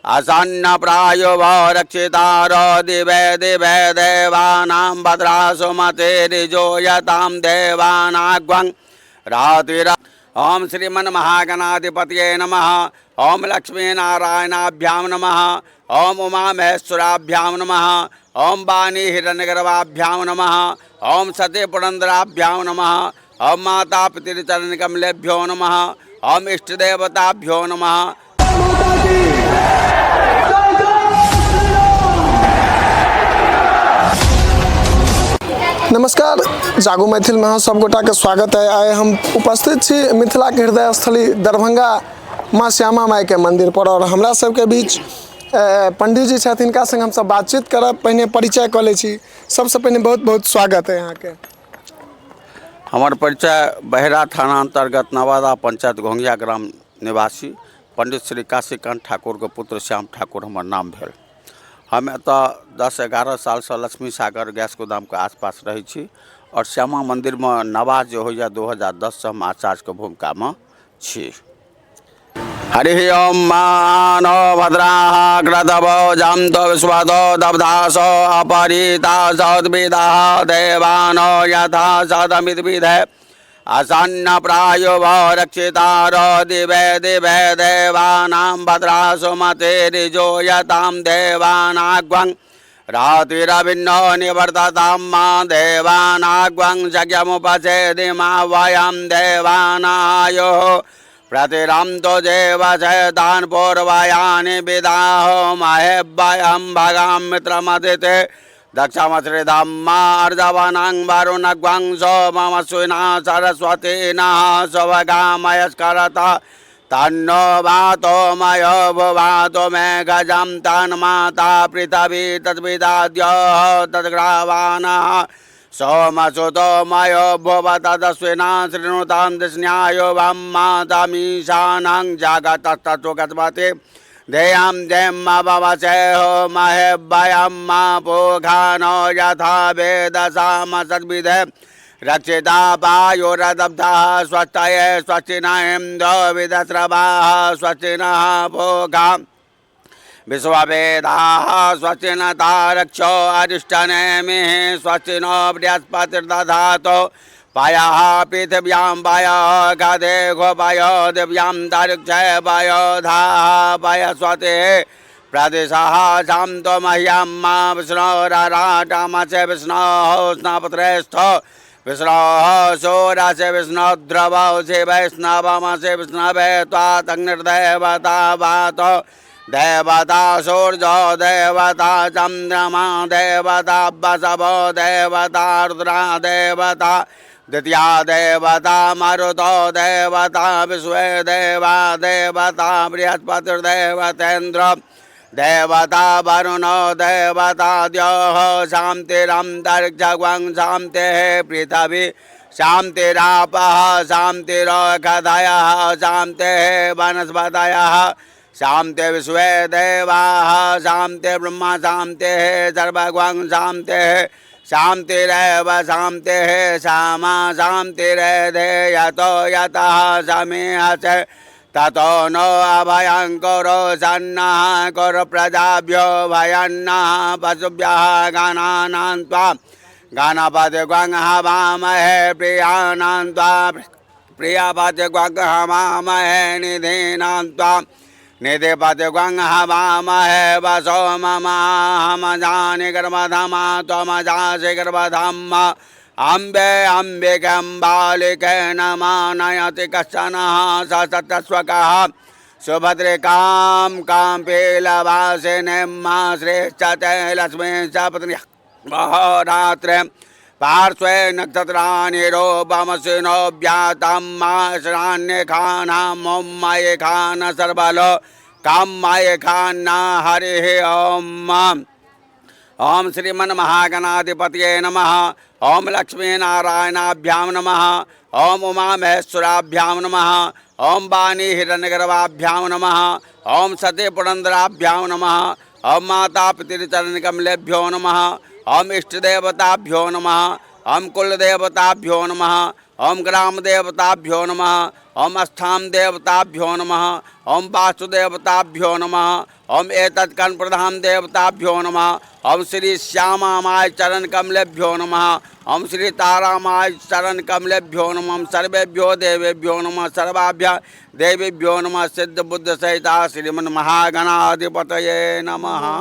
आसन्न प्रायुभो रक्षितारो दिवे दिवे देवानां भद्रासु मतिरिजोयतां देवानाग्वं रातिर। ओम श्रीमन महागणाधिपतये नमः। ओम लक्ष्मीनारायणाभ्यां नमः। ओम उमा महेश्वराभ्यां नमः। ओम वाणी हिरण्यगर्भाभ्यां नमः। ओम सती पुरंदराभ्यां नमः। ओम माता पितृचरण कमलेभ्यो नमः। ओम इष्ट देवताभ्यो नमः। नमस्कार, जागो मैथिल में अहाँ सब गोटा के स्वागत है। आइ हम उपस्थित छी मिथिला के हृदय स्थली दरभंगा माँ श्यामा माई के मंदिर पर और हमरा सबके बीच पंडित जी छथि, हिनका संग हमसब बातचीत करब। पहिने परिचय कऽ लै छी। सबसँ पहिने बहुत बहुत स्वागत है अहाँके। हमर परिचय बहेरा थाना अंतर्गत नवादा पंचायत घोंघिया ग्राम निवासी पंडित श्री काशीकांत ठाकुरके पुत्र श्याम ठाकुर हमर नाम भेल। हम एतऽ 10-11 सालसँ लक्ष्मी सागर गैस गोदामके आसपास रहै छी आओर श्यामा मन्दिरमे नवाह जे होइए 2010सँ हम आचार्यके भूमिकामे छी। हरि ओम मानो भद्राः क्रतवो जन्तो विश्वतो दब्धासो अपरीता सद्विदः देवानो यथा सदमिद्विधे आसन्न प्रायुभो रक्षितारो दिवे दिवे देवानां भद्रासु मतिरिजोयतां देवानाग्वं रातिरभिन्नो निवर्ततां मा देवानाग्वं यज्ञमुपचेदिमा वयं देवानायोः प्रतिरं तो देवचेतान् पूर्वयानि विदाहो महेव्यं भगां मित्रमदिते दक्षमश्रीधम्मार्जवनां वरुणग्वं सोममश्विना सरस्वती नः सुभगामयस्करत तन्नो वातो मयो भुवातो मेघजं तन्माता पृथिवी तद्विदाद्योः तद्ग्रावाणः सोमसुतो मयो भुव तदश्विना शृणुतां दिस्न्यायो वं मातमीशानां जगतस्तत्त्वगतपते ध्येयं जयं महे वयं मा पोघानो यथा वेदसाम सद्विधे रक्षिता पायुरदब्धः स्वस्तये स्वस्ति न इन्द्रो विदस्रवाः स्वस्ति नः पोघा विश्ववेदाः स्वस्ति न तारक्षो अरिष्टनेमिः स्वस्ति नो बृहस्पतिर्दधातु पयः पृथिव्यां पयः गदेघो पयो दिव्यां तरिक्षे पयोधाः पयस्वतिः प्रदिशः शान्तो मह्यं मा विष्णोरराटमसे विष्णोः स्नापत्रेष्ठो विष्णोः शूरसे विष्णुद्रवसे वैष्णवमसे विष्णवे त्वातग्निर्देवता वातो देवता सूर्यो देवता चन्द्रमा देवता बसवो देवता रुद्रा देवता द्वितीया देवता मरुतो देवता विश्वे देवा देवता बृहस्पतिर्देवतेन्द्र देवता वरुणो देवता द्योः शान्तिरन्तरिक्षगुं शान्तिः पृथिवी शान्तिरापः शान्तिरोषधयः शान्तिः वनस्पतयः शान्ति विश्वे देवाः शान्ति ब्रह्म शान्तिः सर्वगुं शान्तिः शान्तिरेव शान्तिः श्यामा शान्तिरेधे यतो यतः समीहसे ततो नो अभयं कुरु सन्नः कुरु प्रजाभ्यो भयन्नः पशुभ्यः गणानां त्वा गणपतिगुं हवामहे प्रियाणां त्वा प्रियपतिगुं हवामहे निधीनां त्वा निधिपतिगुं हवामहे वसो ममाहमजानि गर्भधमा त्वमजासि गर्भधम्म अम्बे अम्बिकं बालिके नमानयति कश्चन स सतस्वकः सुभद्रिकां काम्पीलवासिनीं मा श्रेष्ठते लक्ष्मीं च पत्नी अहोरात्रे पार्श्वे नक्षत्राणि रूपमसिनो व्यातं मा श्रान्यखानां मयि खान सर्वलो कां मयि खान्ना हरिः ॐ। ओम श्रीमन महागणाधिपतये नमः। ओम लक्ष्मीनारायणाभ्यां नमः। ओम उमा महेश्वराभ्यां नमः। ओम वाणी हिरण्यगर्भाभ्यां नमः। ओम सती पुरंदराभ्यां नमः। ओम माता पितृचरण कमलेभ्यो नमः। ओम इष्ट देवताभ्यो नमः। हम कुलदेवताभ्यो नमः। ओम ग्राम देवताभ्यो नमः। ओम स्थान देवताभ्यो नमः। ओम वासुदेवताभ्यो नमः। ओम एतत्कर्ण प्रधान देवताभ्यो नमः। ओम श्री श्यामा my चरण कमलेभ्यो नमः। ओम श्री तारा my चरण कमलेभ्यो नमः। सर्वेभ्यो देवेभ्यो नमः। सर्वाभ्य देवीभ्यो नमः। सिद्ध बुद्ध सहिता श्रीमन महागणाधिपतये नमः।